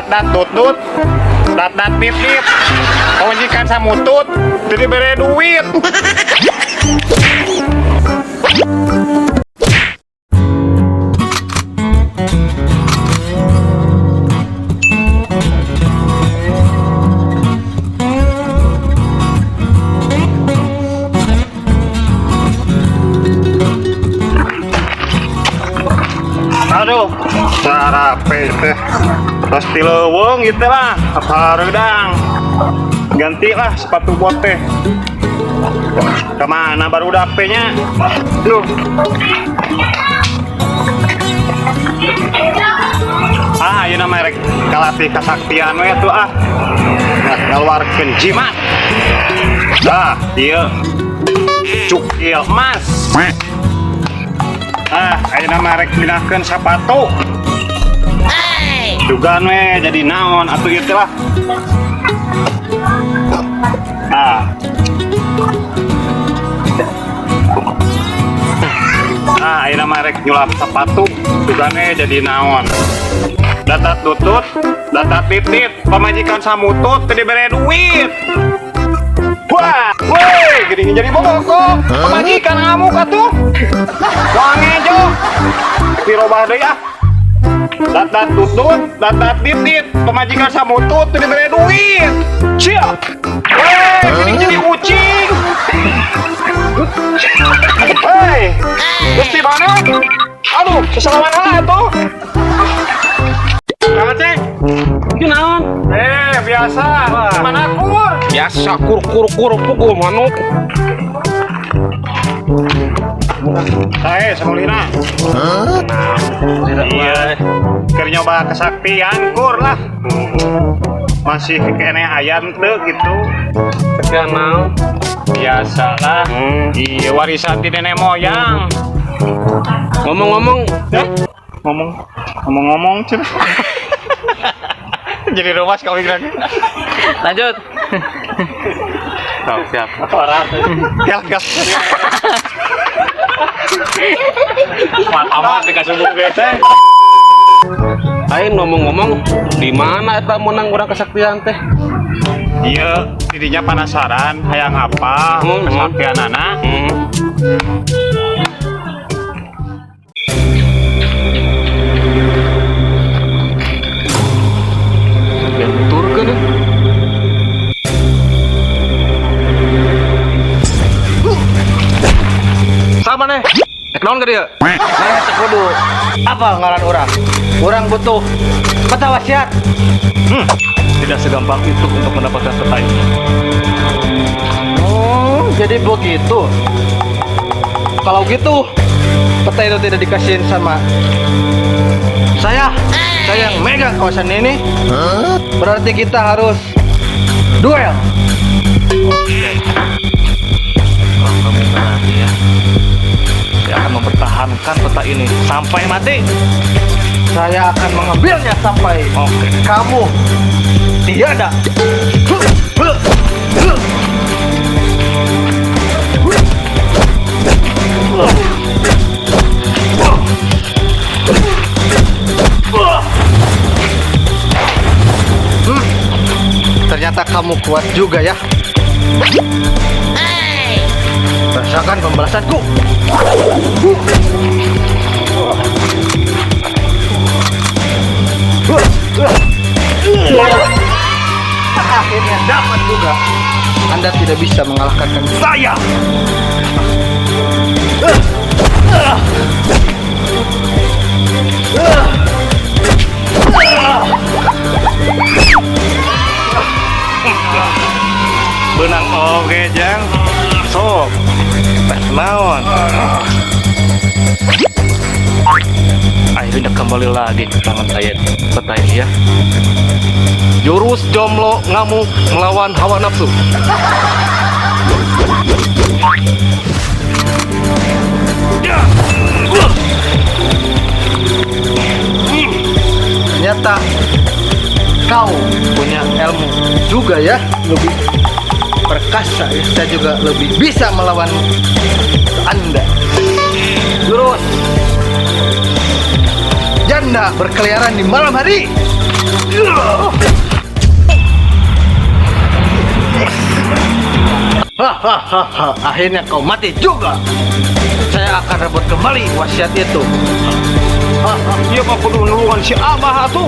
Dat dat dut dut. Dat dat dit dit. Pamajikan samutut, teu dibere duit. Aduh, sarape teh. Pasti leuweung gitu lah, hareudang. Ganti lah sepatu bot teh. Kemana baru nya? Duh. Ah, ayeuna mah rek kalatih kasaktian we atuh ah. Nah, ngaluarkeun jimat. Ah, ieu cukil emas. Ah, ayeuna mah rek mindahkeun sapatu. Dugaan we jadi naon atuh ieu teh lah. Ah. Ah, ayeuna mah rek nyulap sepatu. Dugaan we jadi naon. Datat tutut, datat titit, pamajikan samutut teu dibere duit. Wah, woi, gini jadi bogok. Pamajikan ngamuk atuh. Doang ngejo. Dirobah deui ah. Dat tutut, dat titit, pamajikan samutut teu dibere duit. Cia. Weh, gini jadi ucing. Hei, terus di mana? Aduh, sesalaman lah atuh. Kang Aceng. Itu naon? Eh, biasa. Mana kur? Biasa kur kur kur pukul manuk. Saya Samulina. Iya. Keur nyoba kesaktian kur lah. Masih keneh ayam teu gitu. Sekian naon? Biasa lah. Iya, warisan ti nenek moyang. Ngomong-ngomong, Eh, ngomong ngomong-ngomong cenah. Jadi ruas kau lagi. Lanjut. Oh, siap. Orang. Ya, gas. Amat dikasih buku teh. Aing ngomong-ngomong, di mana eta menang urang kesaktian teh? Iya, dirinya penasaran hayang apa kesaktian anak. Benturkeun eh. Sama nih. Rek naon ka dieu? Mana teu kudu apa ngaran urang? Urang butuh peta wasiat. Tidak segampang itu untuk mendapatkan peta ini. Oh, jadi begitu. Kalau gitu, peta itu tidak dikasihin sama saya. Saya yang megang kawasan ini. Berarti kita harus duel. Kalau kamu berani ya, saya akan mempertahankan peta ini sampai mati. Saya akan mengambilnya sampai Oke. kamu tiada. Ternyata kamu kuat juga ya. Rasakan pembalasanku. Akhirnya dapat juga. Anda tidak bisa mengalahkan saya. Benang oge jang. Sok. Teh naon? Akhirnya kembali lagi ke tangan saya peta ini ya. Jurus jomblo ngamuk melawan hawa nafsu. Ternyata kau punya ilmu juga ya, lebih perkasa ya. Saya juga lebih bisa melawan Anda. Jurus janda berkeliaran di malam hari. Hahaha, akhirnya kau mati juga. Saya akan rebut kembali wasiat itu. Ieu mah kudu nulungan si Abah atuh.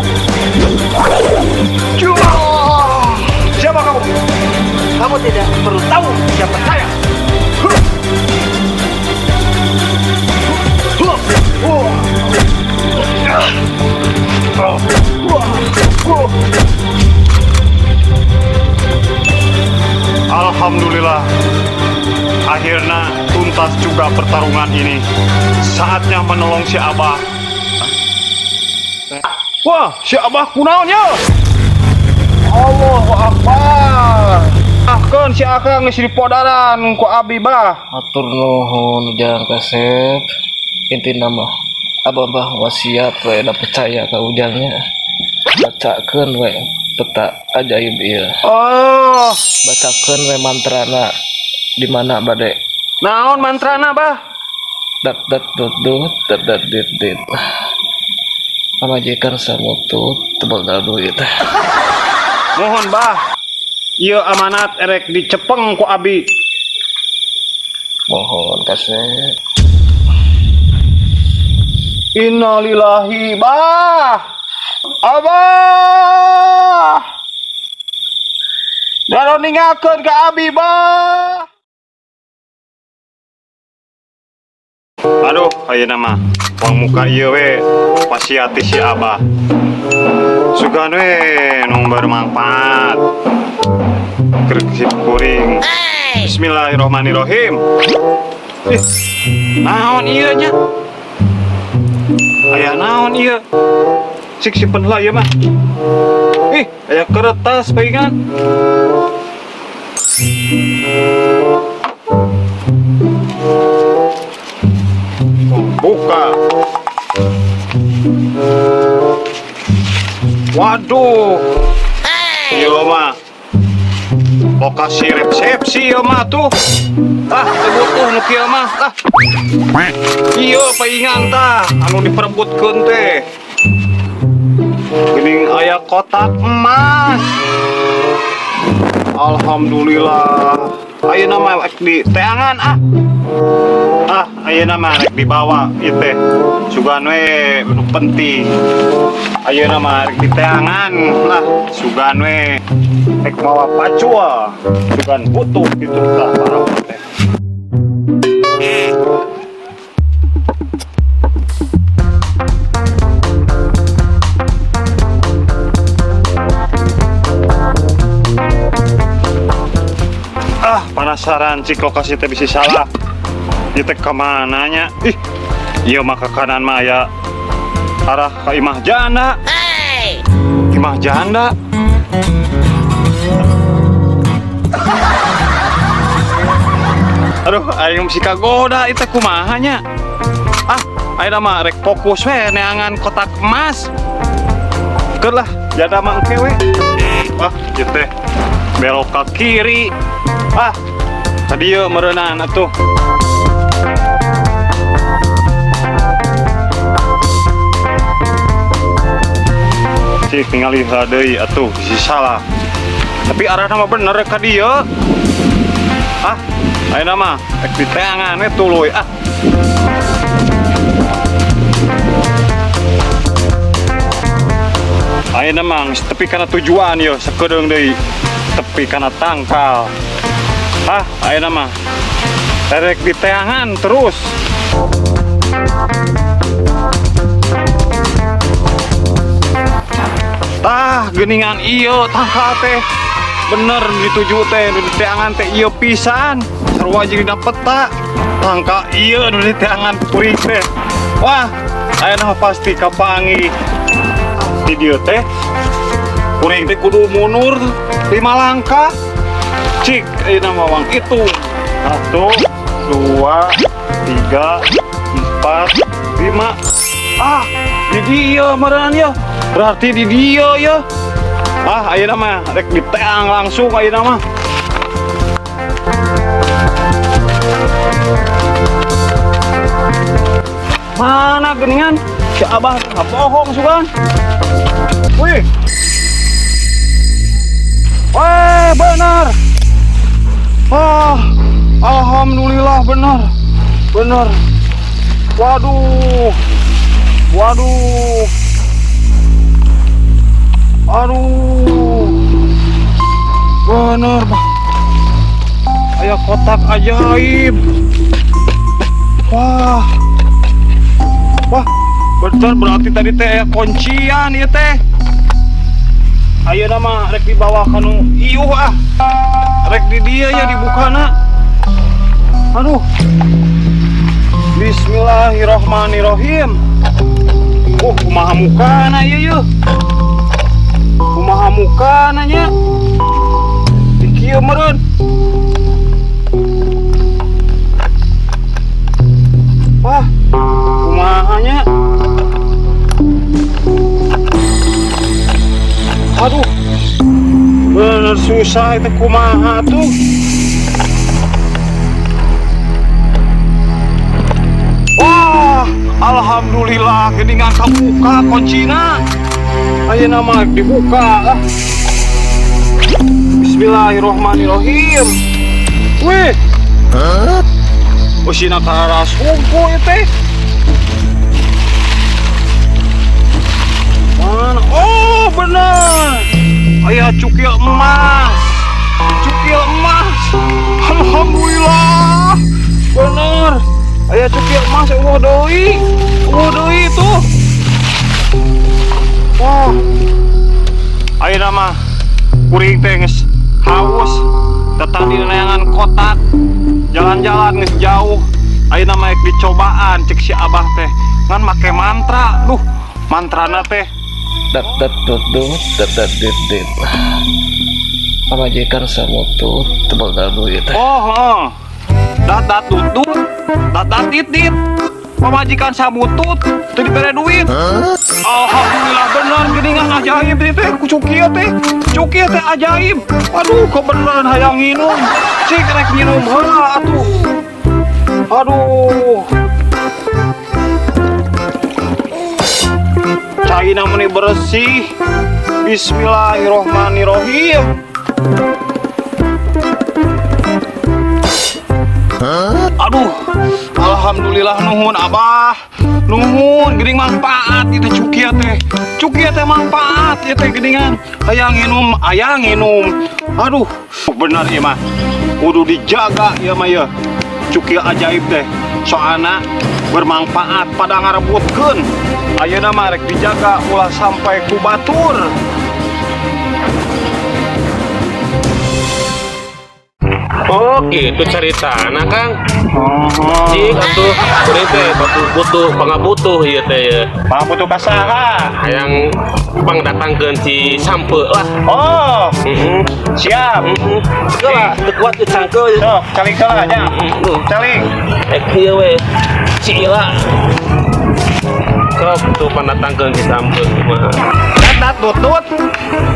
Siapa kamu? Kamu tidak perlu tahu siapa saya. Alhamdulillah. Akhirnya tuntas juga pertarungan ini. Saatnya menolong si Abah. Wah, si Abah kunaon ya? Allahu Akbar. Ah, keun si Akang geus dipodaran ku abi, Bah. Hatur nuhun, Ujang kasep. Intina mah abah bah wasiat we, da percaya ka Ujangnya. Bacakeun we peta ajaib ieu. Oh, Bacakeun we mantrana di mana bade. Naon mantrana, Bah? Dat dat dut dut dat dat dit dit. Pamajikan samutut teu boga duit. Mohon, Bah. Ieu amanat erek dicepeng ku abi. Mohon, kasep. Innalillahi, Bah. Abah. Daron ninggalkeun ka abi, Bah. Aduh, ayeuna mah uang muka ieu we wasiat si Abah. Sugan we nu bermanfaat. Keur kuring. Bismillahirrahmanirrahim. Ih, naon ieu nya? Aya naon ieu? Cik simpen lah ieu mah. Ih, aya kertas paingan. Buka. Waduh. Ieu mah lokasi resepsi ieu mah tuh. Ah, teu butuh nu kieu mah. Ah. Ieu paingan tah anu diperebutkeun teh. Geuning aya kotak emas. Alhamdulillah. Ayeuna mah rek di teangan ah. Ah, ayeuna mah rek dibawa ieu teh. Sugan we nu penting. Ayeuna mah rek diteangan lah, sugan we rek mawa pacul. Sugan butuh gitu tah barang teh. Ah, penasaran cik lokasi teh bisa salah. Ieu teh kemana nya? Ih, ieu mah ke kanan mah aya arah ke imah janda. Imah janda. Aduh, aing mesti kagoda ieu teh kumaha nya? Ah, ayeuna mah rek fokus we neangan kotak emas. Keur lah, janda mah engke we. Ah, ieu teh belok ke kiri. Ah, tadi yeuh meureunan atuh. Cik ningali heula deui atuh bisi salah. Tapi arahna mah bener ka dieu. Ah, ayeuna mah rek diteangan we tuluy ah. Ayeuna mah geus tepi kana tujuan yeuh, sakedeung deui tepi kana tangkal. Ah, ayeuna mah rek diteangan terus. Tah, geuningan ieu tangkal teh. Bener dituju teh, nu diteangan teh ieu pisan. Sarua jeung dina peta. Tangkal ieu nu diteangan kuring teh. Wah, ayeuna mah pasti kapanggih. Di dieu teh kuring teh kudu mundur 5 langkah. Cik, ayeuna mah wang itu. 1, 2, 3, 4, 5. Ah, di dieu meureun ieu. Berarti di dieu ya. Ah, ayeuna mah rek diteang langsung ayeuna mah. Mana geuningan? Si Abah nggak bohong sugan. Wih. Wah, benar. Wah. Alhamdulillah, bener. Bener. Waduh. Waduh. Aduh. Bener, Bah. Aya kotak ajaib. Wah. Wah, bener, berarti tadi teh aya kuncian ieu teh. Ayeuna mah rek dibawa kanu iuh ah. Rek di dieu ya dibukana. Aduh. Bismillahirrahmanirrahim. Oh, kumaha mukana ieu yeuh? Kumaha mukana nya? Di kieu meureun. Wah, kumaha nya? Aduh. Bener susah itu, kumaha tuh. Wah, alhamdulillah geuningan kabuka kuncina. Ayeuna mah dibuka ah. Bismillahirrahmanirrahim. Wih. Eusina kararas hungkul ieu teh. Mana? Oh, bener. Aya cukil emas. Cukil emas. Alhamdulillah. Bener. Aya cukil emas, euweuh deui. Euweuh deui tuh. Wah. Ayeuna mah kuring teh geus haus. Tetap di neangan kotak. Jalan-jalan geus jauh. Ayeuna mah rek dicobaan cek si Abah teh. Ngan make mantra. Duh, mantrana teh Dat dat dut dut, dat dat dit dit. Pamajikan samutut teu boga duit. Oh, heeh. Dat dat dut dut, dat dat dit dit. Pamajikan samutut teu dibere duit. Alhamdulillah, bener geuningan ajaib ieu teh, ku cukil teh. Cukil teh ajaib. Aduh, kebeneran hayang nginum. Cik rek nginum heula atuh. Aduh. Caina meni bersih. Bismillahirrohmanirrohim. Aduh, alhamdulillah, nuhun Abah. Nuhun, geuning manfaat itu cukia teh. Cukia teh manfaat ieu teh geuningan. Hayang nginum, hayang nginum. Aduh, bener ieu mah. Kudu dijaga ieu mah ieu. Cukia ajaib teh. Soalna bermanfaat pada ngarebutkeun. Ayeuna mah rek dijaga ulah sampai ku batur. Oh, gitu ceritana, Kang. Oh. Cik atuh kuring teh butuh butuh pangabutuh ieu teh ya. Pangabutuh ka saha? Hayang pangdatangkeun si sampe lah. Oh, Heeh. siap. Heeh. Heula, teu kuat teu cangkeul. Sok, calik heula nya. Heeh. Calik. Eh, kieu we. Si Ila. Sok tuh pandatangkeun si sampe kumaha. Dat dat dut dut.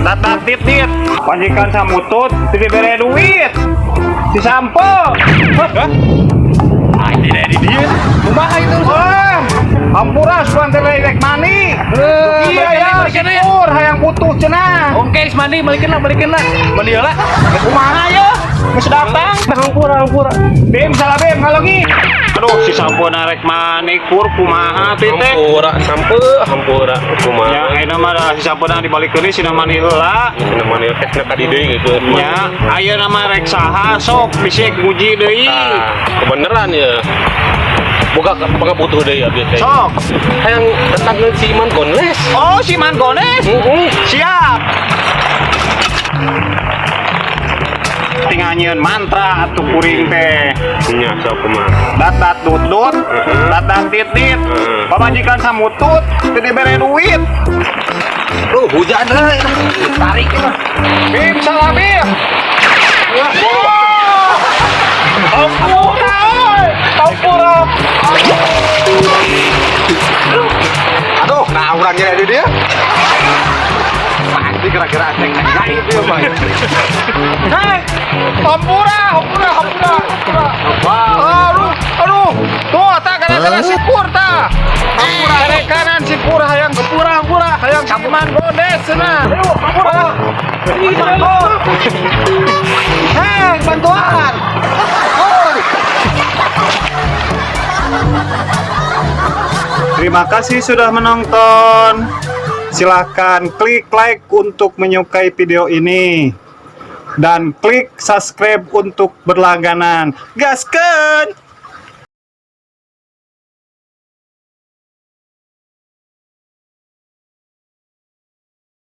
Dat dat dit dit. Pamajikan samutut teu dibere duit. Si sampo. Hah? Ah, tidak di dieu. Kumaha itu? Wah, hampura suan teh rek mani. Iya ya, syukur hayang butuh cenah. Oke, mandi, balikin lah, balikin lah. Mandi lah. Kumaha ya? Geus datang. Hampura, hampura. Bim salah bim kalongi. Aduh, si sampo narek mani kur kumaha teh teh. Hampura sampe, hampura kumaha. Ya, ayeuna mah da si sampo na dibalikeun deui sina mani heula. Sina mani teh na ka di deui gitu. Ya, ayeuna mah rek saha sok bisi nguji deui. Tah, kebeneran ya. Boga pangabutuh deui abdi teh. Sok. Hayang datangkeun si Iman Gonles. Oh, si Man Gones. Heeh. Siap. Tinggal nyieun mantra atuh kuring teh. Nya sok kumaha. Dat dat dut dut, dat dat dit dit. Heeh. Pamajikan samutut teu dibere duit. Tuh hujan euy. Tarik mah. Bim salah bim. Wah. Hampura euy. Hampura. Aduh, nah orangnya di dia. Pasti kira-kira aceng gaib dia, Bang. Hei, hampura, hampura, hampura, hampura. Aduh, aduh. Tuh, tah gara-gara sikur tah. Hampura dari kanan sikur hayang hampura, hampura, hayang Iman Godes cenah. Hampura. Iman Godes. Hei, bantuan. Oh. Terima kasih sudah menonton. Silahkan klik like untuk menyukai video ini. Dan klik subscribe untuk berlangganan. Gaskeun!